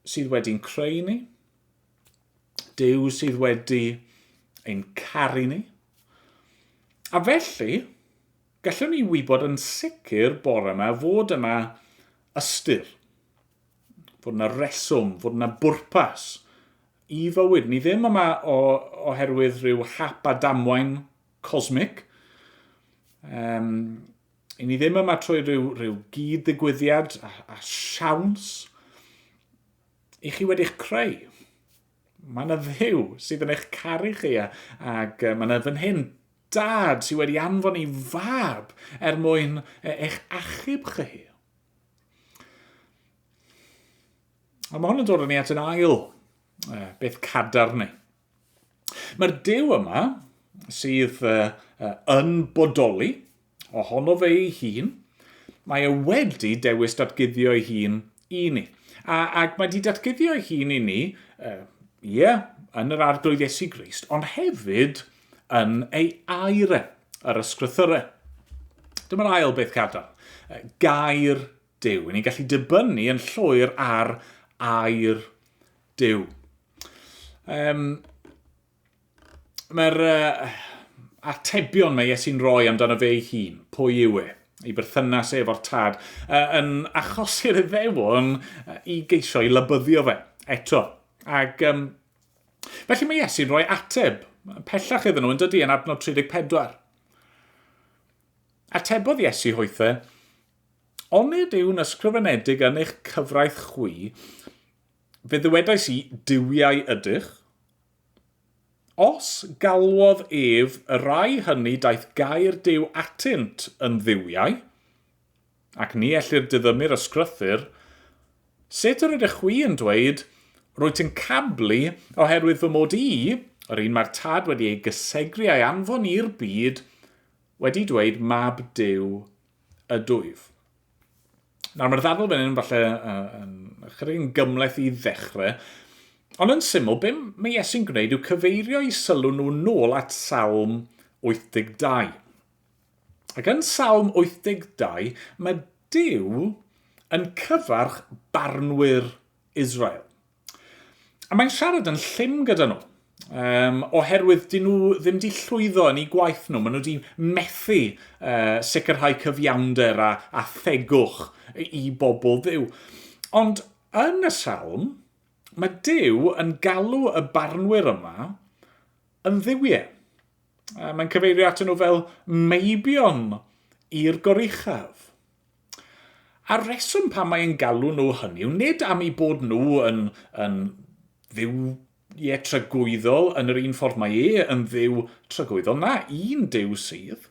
sydd wedi'n creu ni. Duw sydd wedi ein caru ni. A felly, gallwn ni wybod yn sicr bore yma fod yna ystyr fod yna reswm, fod yna bwrpas i fywyd. Ni ddim yma o, oherwydd rhyw hap a damwain cosmic. Um, I ni ddim yma trwy rhyw, rhyw gyd-ddigwyddiad a, a siawns. I chi wedi'ch creu. Mae yna Dduw sydd yn eich caru chi a, ac mae yna fan hyn dad sydd wedi anfon ei fab er mwyn eich achub chi. Ond mae hwn yn dod â ni at yn ail beth cadarn ni. Mae'r Duw yma, sydd yn bodoli, ohono fe ei hun, mae e wedi dewis datguddio ei hun i ni. A, ac mae wedi datguddio ei hun i ni, ie, yeah, yn yr Arglwydd Iesu Grist, ond hefyd yn ei air e, yr ysgrythyrau. Dyma'r ail beth cadarn. Gair Duw. Ni'n gallu dibynnu yn llwyr ar air Duw. Um, Mae'r uh, atebion mae Iesu'n rhoi amdano fe ei hun, pwy yw e, ei berthynas e efo'r tad, uh, yn achosi'r iddewon i geisio i lybyddio fe eto. Ac um, felly mae Iesu'n rhoi ateb pellach iddyn nhw yn dydy yn adnod 34. Atebodd Iesu hwythe, Onid yw'n ysgrifenedig yn eich cyfraith chwi, fe ddywedais i, duwiau ydych? Os galwodd ef y rhai hynny daeth gair Duw atynt yn dduwiau, ac ni ellir diddymu'r ysgrythur, sut yr ydych chwi yn dweud, Rwyt yn cablu oherwydd fy mod i, yr un mae'r Tad wedi ei gysegru a'i anfon i'r byd, wedi dweud Mab Duw ydwyf. Nawr mae'r ddadl fan hyn falle yn ychydig yn gymhleth i ddechrau, ond yn syml, be mae Iesu'n gwneud yw cyfeirio i sylw nhw nôl at Salm 82. Ac yn Salm 82, mae Duw yn cyfarch barnwyr Israel. A mae'n siarad yn llym gyda nhw. Um, oherwydd dyn nhw ddim di llwyddo yn eu gwaith nhw. Maen nhw wedi methu uh, sicrhau cyfiawnder a, a thegwch i bobl Dduw. Ond yn y salm, mae Duw yn galw y barnwyr yma yn dduwiau. Mae'n cyfeirio atyn nhw fel meibion i'r goruchaf. A'r rheswm pam mae'n galw nhw hynny yw nid am eu bod nhw yn, yn dduwiau tragwyddol yn yr un ffordd mae e yn dduw tragwyddol, na, un Duw sydd.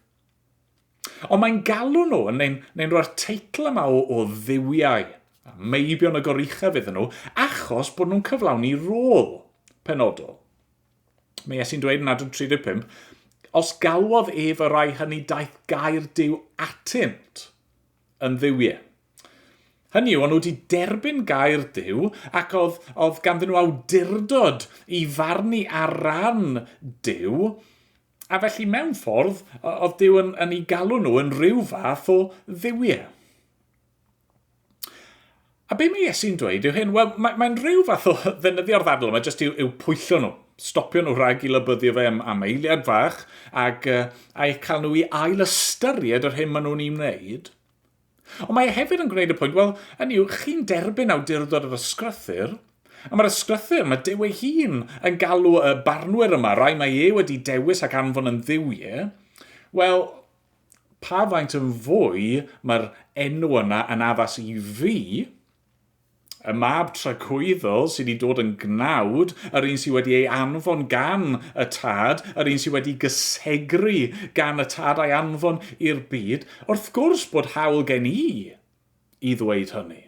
Ond mae'n galw nhw, neu'n neu rhoi'r teitl yma o, o dduwiau, meibion y goruchaf iddyn nhw, achos bod nhw'n cyflawni rôl penodol. Mae Iesu'n dweud yn adran 35, os galwodd ef y rhai hynny daeth gair Duw atynt yn dduwiau. Hynny yw, o'n nhw wedi derbyn gair Duw ac oedd, oedd ganddyn nhw awdurdod i farnu ar ran Duw, a felly mewn ffordd, oedd Duw yn, yn ei galw nhw yn rhyw fath o dduwiau. A be mae Iesu'n dweud yw hyn, wel, mae'n mae rhyw fath o ddefnyddio'r ddadl yma jyst i'w, i'w pwyllo nhw, stopio nhw rhag i lybyddio fe am, am eiliad fach ac uh, a'u cael nhw i ail ystyried yr hyn maen nhw'n ei wneud. Ond mae e hefyd yn gwneud y pwynt, wel, hynny yw, chi'n derbyn awdurdod yr ysgrythyr, a mae'r ysgrythyr, mae Duw ei hun yn galw y barnwyr yma, rai mae e wedi dewis ac anfon yn dduwiau, wel, pa faint yn fwy mae'r enw yna yn addas i fi, y mab tragwyddol sydd wedi dod yn gnawd, yr un sydd wedi ei anfon gan y tad, yr un sydd wedi gysegru gan y tad a'i anfon i'r byd, wrth gwrs bod hawl gen i i ddweud hynny.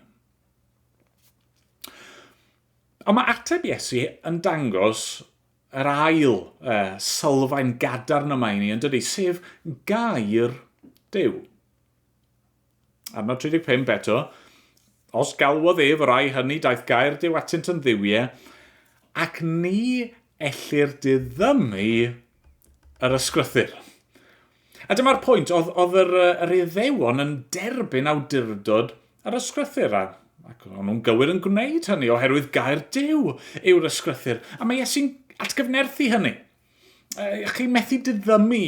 Ond mae ateb Iesu yn dangos yr ail uh, sylfaen gadarn yma i ni, yn dydy, sef gair Duw. Adnod 35 eto, os galwodd ef y rai hynny daeth gair Duw atynt yn ddiwiau, ac ni ellir diddymu yr ysgrythyr. A dyma'r pwynt, oedd, oedd yr, yr Iddewon yn derbyn awdurdod yr ysgrythyr, a, ac o'n nhw'n gywir yn gwneud hynny oherwydd gair Duw yw'r ysgrythyr. A mae Iesu'n atgyfnerthu hynny. Chi methu diddymu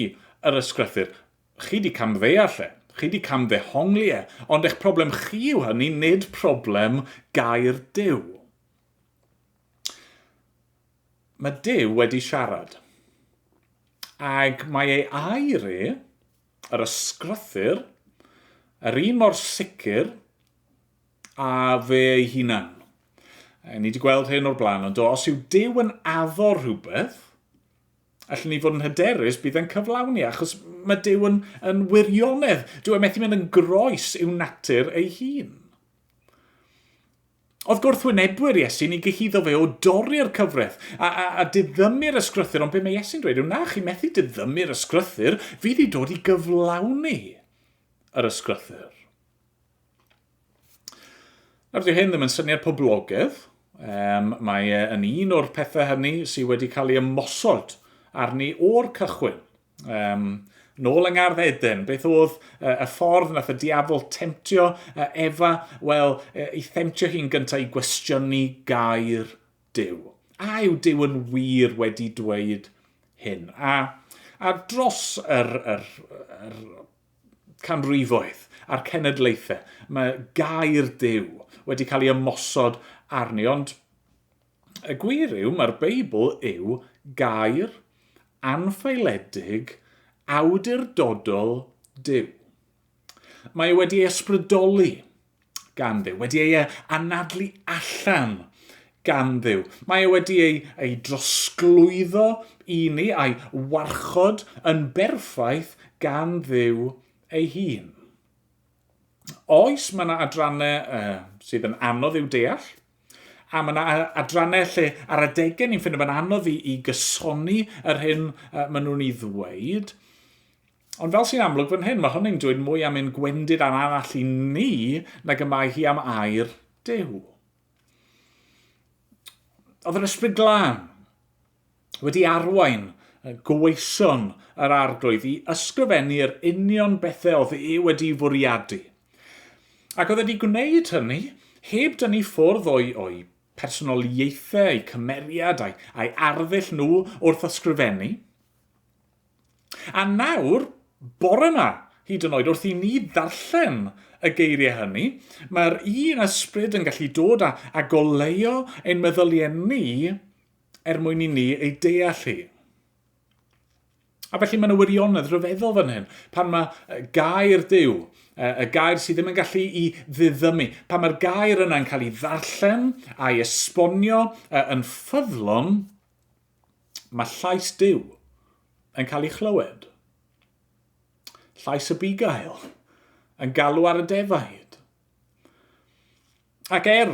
yr ysgrythyr. Chi di camddeall e, chi di camddehongli e, ond eich problem chi yw hynny, nid problem gair Duw. Mae Duw wedi siarad. Ac mae ei air e, yr ysgrythyr, yr un mor sicr a fe ei hunan. Ni wedi gweld hyn o'r blaen, ond os yw Duw yn addo rhywbeth, allwn ni fod yn hyderus bydd e'n cyflawni, achos mae Duw yn, yn wirionedd. Dyw e methu mynd yn groes i'w natur ei hun. Oedd gwrthwynebwyr Iesu'n ei gyhuddo fe o dorri'r cyfraith a, a, a diddymu'r ysgrythur, ond be mae Iesu'n dweud yw na, chi methu diddymu'r ysgrythur, fi wedi dod i gyflawni yr ysgrythur. Nawr, dyw hyn ddim yn syniad poblogaidd. Um, mae e yn un o'r pethau hynny sydd wedi cael ei ymosod arni o'r cychwyn. Um, nôl yng Ngardd Eden, beth oedd y ffordd nath y diafol temtio Efa? Wel, i themtio hi'n gyntaf i gwestiynu gair Duw. A yw Duw yn wir wedi dweud hyn? A, a dros yr, yr, yr canrifoedd a'r cenedlaethau, mae gair Duw wedi cael ei ymosod arni, ond Y gwir yw, mae'r Beibl yw gair anffaeledig awdurdodol Duw. Mae e wedi ei ysbrydoli gan Dduw, wedi ei anadlu allan gan Dduw. Mae e wedi ei, ei drosglwyddo i ni a'i warchod yn berffaith gan Dduw ei hun. Oes, mae yna adrannau uh, sydd yn anodd i'w deall, A mae yna adrannau lle ar adegau ni'n ffindo fe'n anodd i, i gysoni yr hyn uh, maen nhw'n ei ddweud. Ond fel sy'n amlwg fan hyn, mae hwn yn dweud mwy am ein gwendid a'n arall i ni nag y mae hi am air Duw. Oedd yr ysbryd glân wedi arwain gweision yr arglwydd i ysgrifennu'r union bethau oedd e wedi fwriadu. Ac oedd wedi gwneud hynny heb dynnu ffwrdd o'i, o'i personoliaethau, ei cymeriad a'i, a'i arddull nhw wrth ysgrifennu. A nawr, bore yma, hyd yn oed wrth i ni ddarllen y geiriau hynny, mae'r un ysbryd yn gallu dod a, a goleuo ein meddyliau ni er mwyn i ni ei deall hi. A felly mae yna wirionedd rhyfeddol fan hyn. Pan mae gair Duw, y gair sydd ddim yn gallu i ddiddymu, pan mae'r gair yna'n cael ei ddarllen a'i esbonio yn ffyddlon, mae llais Duw yn cael ei chlywed. Llais y bugail yn galw ar y defaid. Ac er,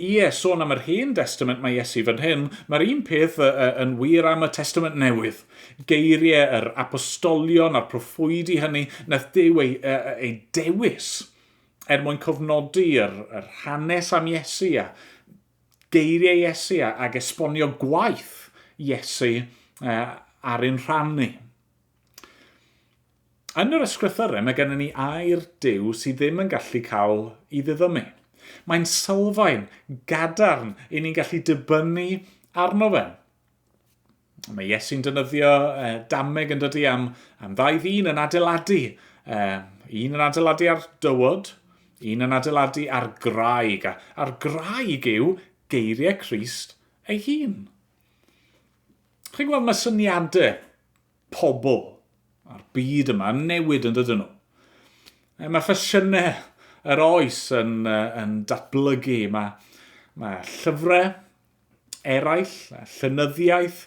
ie, sôn am yr Hen Destament mae Iesu fan hyn, mae'r un peth yn wir am y Testament Newydd. Geiriau yr apostolion a'r proffwydi hynny nath Duw ei, ei dewis er mwyn cofnodi yr, yr hanes am Iesu a geiriau Iesu a, ac esbonio gwaith Iesu ar ein rhan ni. Yn yr Ysgrythyrau mae gennym ni air Duw sydd ddim yn gallu cael ei ddiddymu. Mae'n sylfaen gadarn i ni'n gallu dibynnu arno fe. Mae Iesu'n defnyddio eh, dameg yn dydy am, am ddau ddyn yn adeiladu. Eh, un yn adeiladu ar dywod, un yn adeiladu ar graig. A, a'r graig yw geiriau Crist ei hun. Chi'n gweld mae syniadau pobl a'r byd yma yn newid yn dydyn nhw. Mae ffasiynau yr oes yn, yn datblygu. Mae, mae llyfrau eraill, llenyddiaeth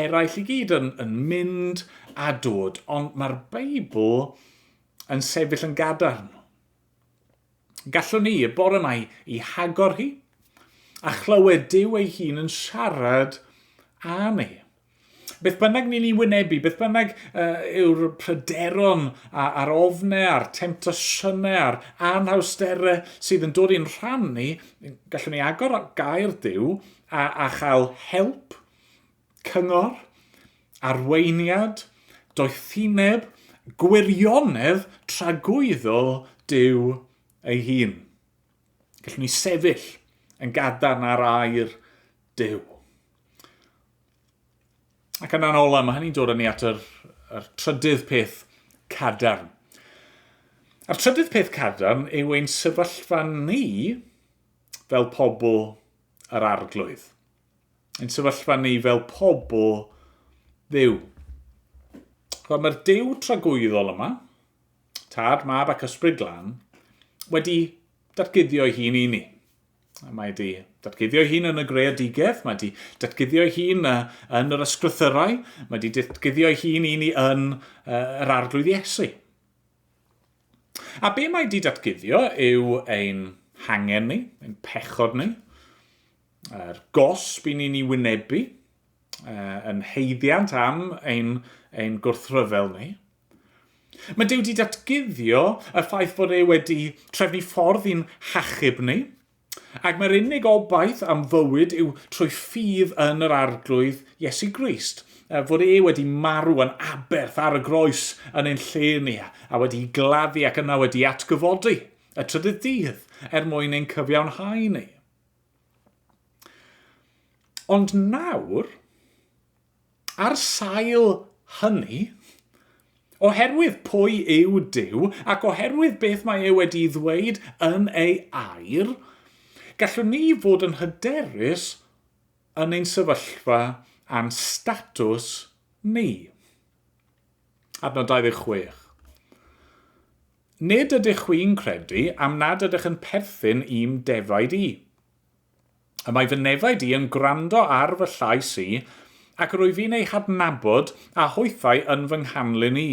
eraill i gyd yn, yn mynd a dod, ond mae'r Beibl yn sefyll yn gadarn. Gallwn ni y bore yma i, i hagor hi a chlywed Duw ei hun yn siarad â ni. Beth bynnag ni'n ei wynebu, beth bynnag uh, yw'r pryderon a'r ofnau a'r temtasiynau a'r anhawsterau sydd yn dod i'n rhan ni, gallwn ni agor gair Duw a, a chael help, cyngor, arweiniad, doethineb, gwirionedd tragwyddol Duw ei hun. Gallwn ni sefyll yn gadarn ar air Duw. Ac yna'n ola, mae hynny'n dod â ni at yr, yr trydydd peth cadarn. A'r trydydd peth cadarn yw ein sefyllfa ni fel pobl yr arglwydd. Ein sefyllfa ni fel pobl ddiw. Wel, mae'r Duw tragwyddol yma, Tad, Mab ac Ysbryd Glân, wedi datguddio ei hun i ni. Mae wedi datguddio ei hun yn y greadigaeth, mae wedi datguddio ei hun yn yr ysgrythyrau, mae wedi datguddio ei hun i ni yn yr Arglwydd Iesu. A be mae wedi datguddio yw ein hangen ni, ein pechod ni, yr gosb i ni'n ei wynebu, yn heiddiant am ein, ein gwrthryfel ni. Mae Duw wedi datguddio y ffaith bod e wedi trefnu ffordd i'n hachub ni, ac mae'r unig obaith am fywyd yw trwy ffydd yn yr Arglwydd Iesu Grist, fod e wedi marw yn aberth ar y groes yn ein lle ni, a wedi gladdu ac yna wedi atgyfodi y trydydd dydd er mwyn ein cyfiawnhau ni. Ond nawr, Ar sail hynny, oherwydd pwy yw Duw ac oherwydd beth mae e wedi'i ddweud yn ei air, gallwn ni fod yn hyderus yn ein sefyllfa a'n statws ni. Adnod 26. Nid ydych chwi'n credu am nad ydych yn perthyn i'm defaid i. Y mae fy nefaid i yn gwrando ar fy llais i, ac rwyf fi'n eu hadnabod a hwythau yn fy nghanlyn i.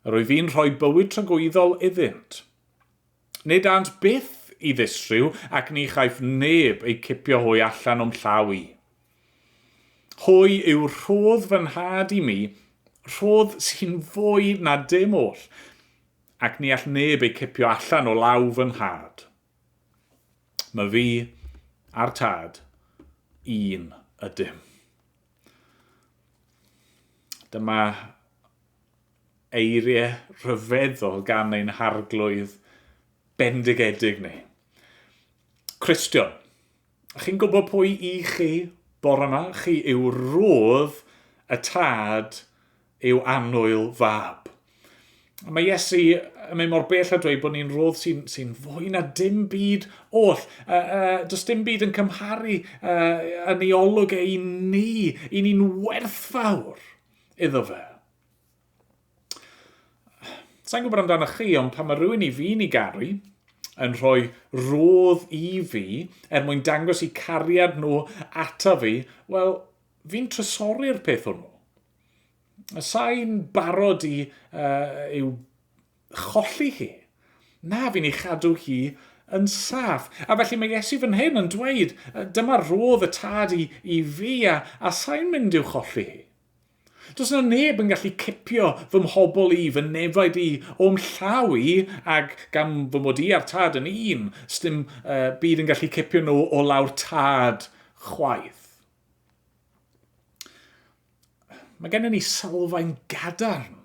Rwyf fi'n rhoi bywyd tragwyddol iddynt. Nid ânt byth i ddisryw ac ni chaiff neb eu cipio hwy allan o'm llaw i. Hwy yw rhodd fy nhad i mi, rhodd sy'n fwy na dim oll, ac ni all neb eu cipio allan o law fy nhad. Mae fi a'r tad un ydym. Dyma eiriau rhyfeddol gan ein harglwydd bendigedig ni. Cristion, chi'n gwybod pwy i chi bore yma? Chi yw rodd y tad yw annwyl fab. A mae Iesu yn mynd mor bell a dweud bod ni'n rodd sy'n sy fwy na dim byd oll. Uh, uh, does dim byd yn cymharu uh, yn ei olwg e i ni. I ni'n werthfawr. iddo fe. Sa'n gwybod amdano chi, ond pan mae rhywun i fi'n ei garu yn rhoi rodd i fi er mwyn dangos i cariad nhw ata fi, wel, fi'n trysori'r peth hwnnw. Sa'n barod i i'w cholli hi. Na, fi'n ei chadw hi yn saff. A felly mae Iesu fan hyn yn dweud, dyma rodd y tad i, i fi a, a sa'n mynd i'w cholli hi. Does yna neb yn gallu cipio fy mhobl i, fy nefaid i, o'm llaw i, ac gan fy mod i a'r tad yn un, sdim uh, byd yn gallu cipio nhw o lawr tad chwaith. Mae gennym ni sylfaen gadarn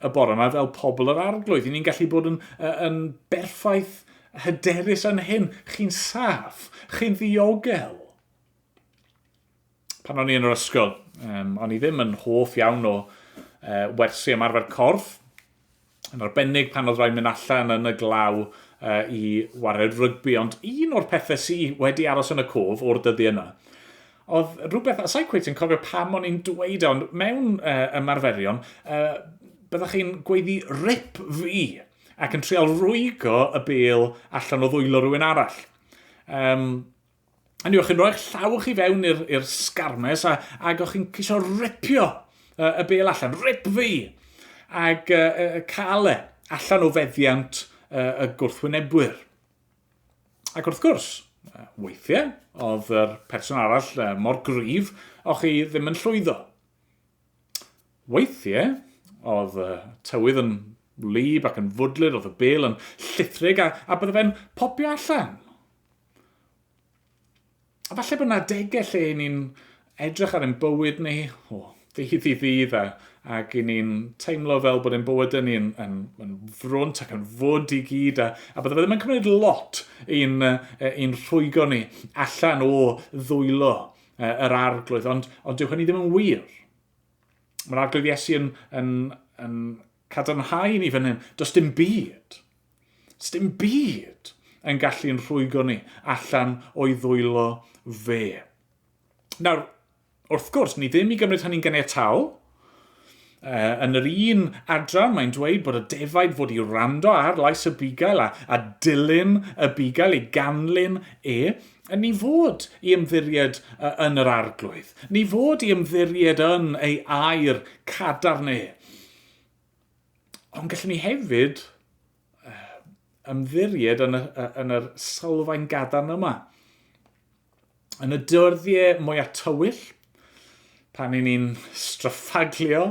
y bore yma fel pobl yr arglwydd. I ni'n gallu bod yn, yn berffaith hyderus yn hyn. Chi'n saff, chi'n ddiogel. Pan o'n i yn yr ysgol, um, o'n i ddim yn hoff iawn o uh, wersi ymarfer corff, yn arbennig pan oedd rhaid mynd allan yn y glaw uh, i wared rygbi, ond un o'r pethau sydd wedi aros yn y cof o'r dyddiau yna, oedd rhywbeth, a sa'n cweit yn cofio pam o'n i'n dweud e, ond mewn uh, ymarferion, uh, byddech chi'n gweiddi rip fi ac yn trial rwygo y bel allan o ddwylo rhywun arall. Um, Hynny yw, chi'n rhoi'ch llaw chi fewn i'r sgarmes a, ac o'ch chi'n ceisio ripio y bel allan, rip fi! Ac uh, cael e allan o feddiant uh, y gwrthwynebwyr. Ac wrth gwrs, weithiau, oedd yr person arall uh, mor gryf, o'ch chi ddim yn llwyddo. Weithiau, oedd y tywydd yn wlyb ac yn fwdlyd, oedd y bel yn llithrig a, a bydde fe'n popio allan. A falle bod yna adegau lle ni'n edrych ar ein bywyd ni, o, ddydd i ddydd, a, ac i ni'n teimlo fel bod ein bywyd ni yn, yn, yn frwnt ac yn fwd i gyd, a, a bydde fe ddim yn cymryd lot i'n, i'n rhwygo ni allan o ddwylo yr arglwydd, ond, ond dyw hynny ddim yn wir. Mae'r arglwydd Iesu yn, yn, yn cadarnhau ni fan hyn, does dim byd Sdim byd yn gallu'n rhwygo ni allan o'i ddwylo fe. Nawr, wrth gwrs, ni ddim i gymryd hynny'n ganiataol. Uh, yn yr un adran, mae'n dweud bod y defaid fod i wrando ar lais y bugail a, a dilyn y bugail, ei ganlyn e. Ni fod i ymddiried yn yr arglwydd. Ni fod i ymddiried yn ei air cadarn e. Ond gallwn ni hefyd ymddiried yn, y, yn yr sylfaen gadarn yma. Yn y dyddiau mwyaf tywyll, pan i ni'n straffaglio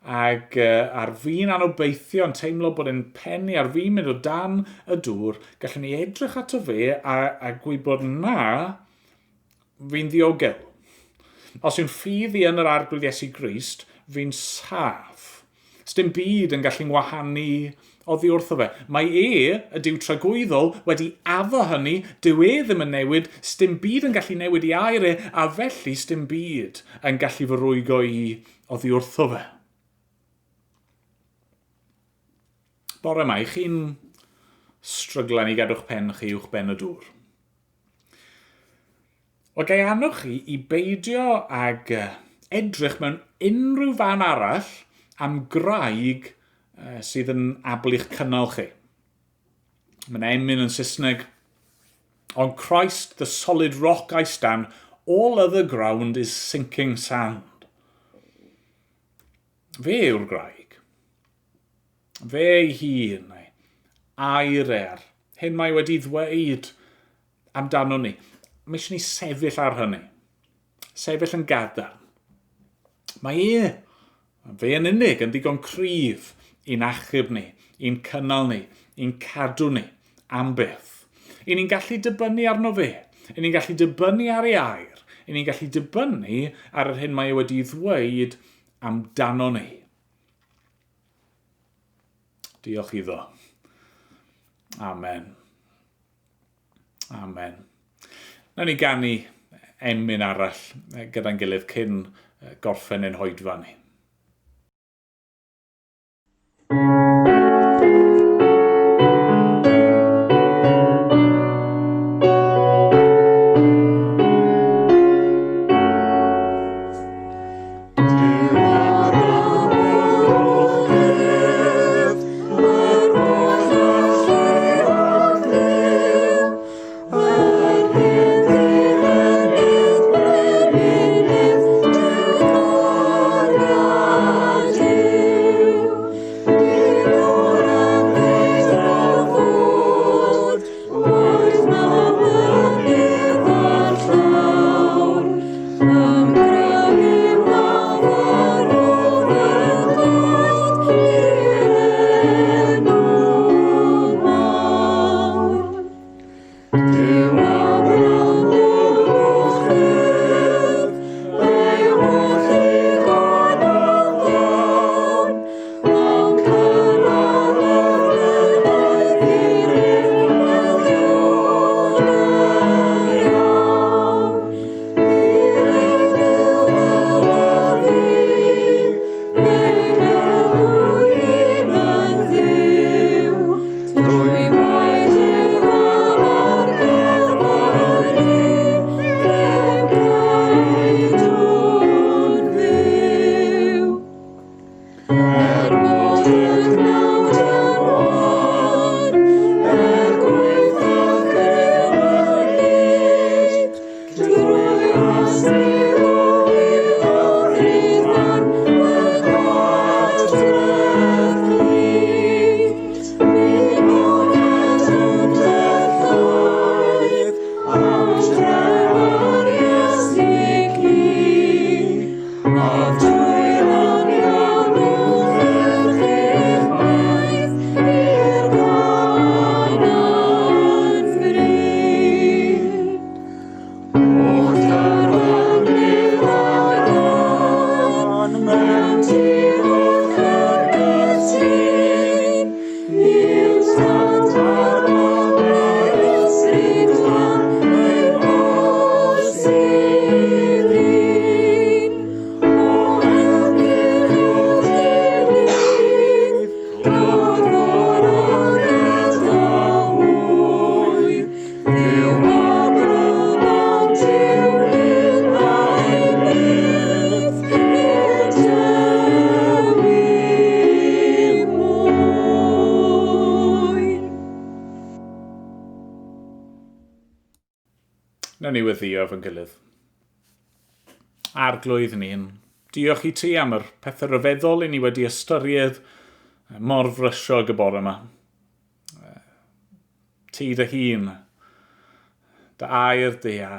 ac uh, ar fin anobeithio yn teimlo bod ein pen ni ar fin mynd o dan y dŵr, gallwn ni edrych ato fe a, a gwybod na, fi'n ddiogel. Os yw'n ffydd i yn yr Arglwydd Iesu Grist, fi'n saff. Sdim byd yn gallu ngwahanu oddi wrtho fe. Mae e, y Duw tragwyddol, wedi addo hynny, dyw e ddim yn newid, sdim byd yn gallu newid i air e, a felly sdim byd yn gallu fy rwygo i oddi wrtho fe. Bore yma, i chi'n stryglan i gadw'ch pen chi uwch ben y dŵr. Wel, gai annog chi i beidio ag edrych mewn unrhyw fan arall am graig sydd yn abl i'ch cynnal chi. Mae'n emyn yn Saesneg. On Christ the solid rock I stand, all other ground is sinking sand. Fe yw'r graig. Fe ei hun, ei air e a'r hyn mae wedi ddweud amdano ni. Mae eisiau ni sefyll ar hynny. Sefyll yn gadarn. Mae e, fe yn unig, yn ddigon cryf i'n achub ni, i'n cynnal ni, i'n cadw ni, am byth. I ni'n gallu dibynnu arno fe. I ni'n gallu dibynnu ar ei air. I ni'n gallu dibynnu ar yr hyn mae e wedi ddweud amdano ni. Diolch iddo. Amen. Amen. Nawn ni ganu emyn arall gyda'n gilydd cyn gorffen ein hoedfa ni. Nawn ni weddio efo'n gilydd. Arglwydd ni'n diolch i ti am yr pethau rhyfeddol i ni wedi ystyried mor frysiog y bore yma. Ti dy hun, dy air di a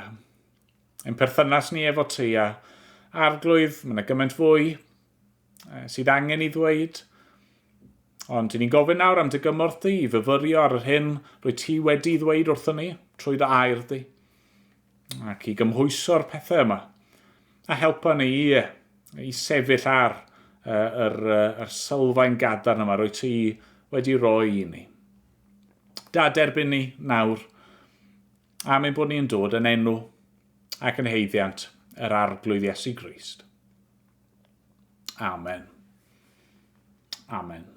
ein perthynas ni efo ti a Arglwydd, mae yna gymaint fwy sydd angen i ddweud. Ond i ni'n gofyn nawr am dy gymorth di i fyfyrio ar yr hyn rwy ti wedi ddweud wrthon ni trwy dy air di. Ac i gymhwyso'r pethau yma. A helpa ni i, i sefyll ar yr, yr sylfaen gadarn yma rwy ti wedi roi i ni. Da derbyn ni nawr am ein bod ni'n dod yn enw ac yn heiddiant yr Arglwydd Iesu Grist. Amen. Amen.